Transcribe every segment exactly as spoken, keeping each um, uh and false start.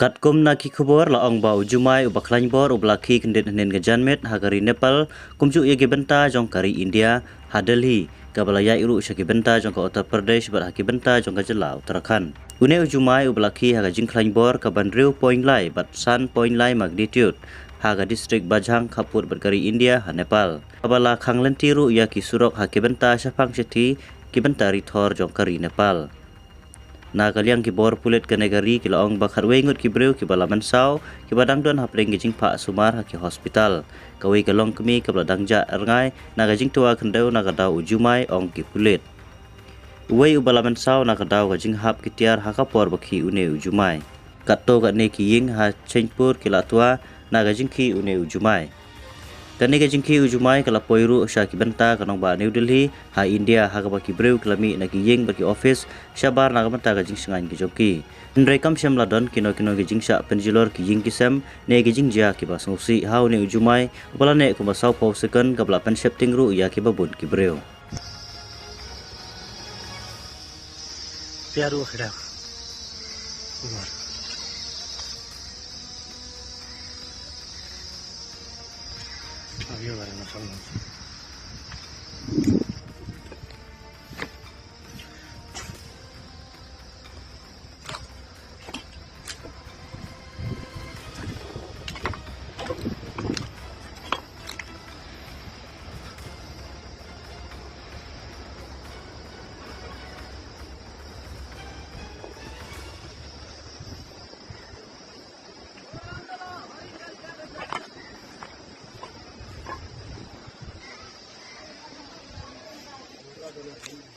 Katkum na ki khubor la ong ba u Jumai uba khlaiñ bor uba la khie kyndit hynnin ka janmiet ha ka ri Nepal, kumjuh ïa ki bynta jong ka ri India, ha Delhi, kaba la ïaid ruh sha ki bynta jong ka Uttar Pradesh bad ha ki bynta jong ka jylla Uttarakhand. Une u Jumai uba la khie ha ka jingkhlaiñ bor kaba hynriew point lai bad san point lai magnitude ha ka district Bajhang khappud bad ka ri India ha Nepal, kaba la khang lynti ruh ïa ki surok ha ki bynta shaphang shathie ki bynta ri thor jong ka ri Nepal. Na ka liang ki bor pulit kane ka ri ki la ong ba khatwei ngut ki briew kiba la mynsaw kiba dang don hapdeng ki jingphah sumar ha ki hospital. Kawei ka longkmie kaba la dang jah rngai na ka jingtwa khyndew na ka daw u Jumai, ong ki pulit. Uwei uba la mynsaw na ka daw ka jinghap ki tiar ha ka por ba khie une u Jumai. Katto katne ki ïing ha Cheinpur ki la twa na ka jingkhie une u Jumai. Kane ka jingkhie u Jumai ka la poi ruh sha ki bynta ka nongbah New Delhi ha India, ha kaba ki briew ki la mih na ki ïing bad ki office shabar na ka bynta ka jingshngaiñ ki jong ki. Hynrei kam shym la don kino kino ki jingshah pynjulor ki ïing ki sem ne ki jingjia kiba sngewsih ha une u Jumai uba la neh kumba sawphew second, kaba la pynsheptieng ruh ïa kiba bun ki briew. प्यारो है। अभी वाला ना समझ।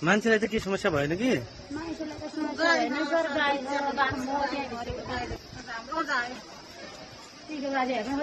मान्छेलाई चाहिँ के समस्या भएन कि? मान्छेलाई त समस्या भएन, सर, गाई छ, बाख्रा छ, गाई छ।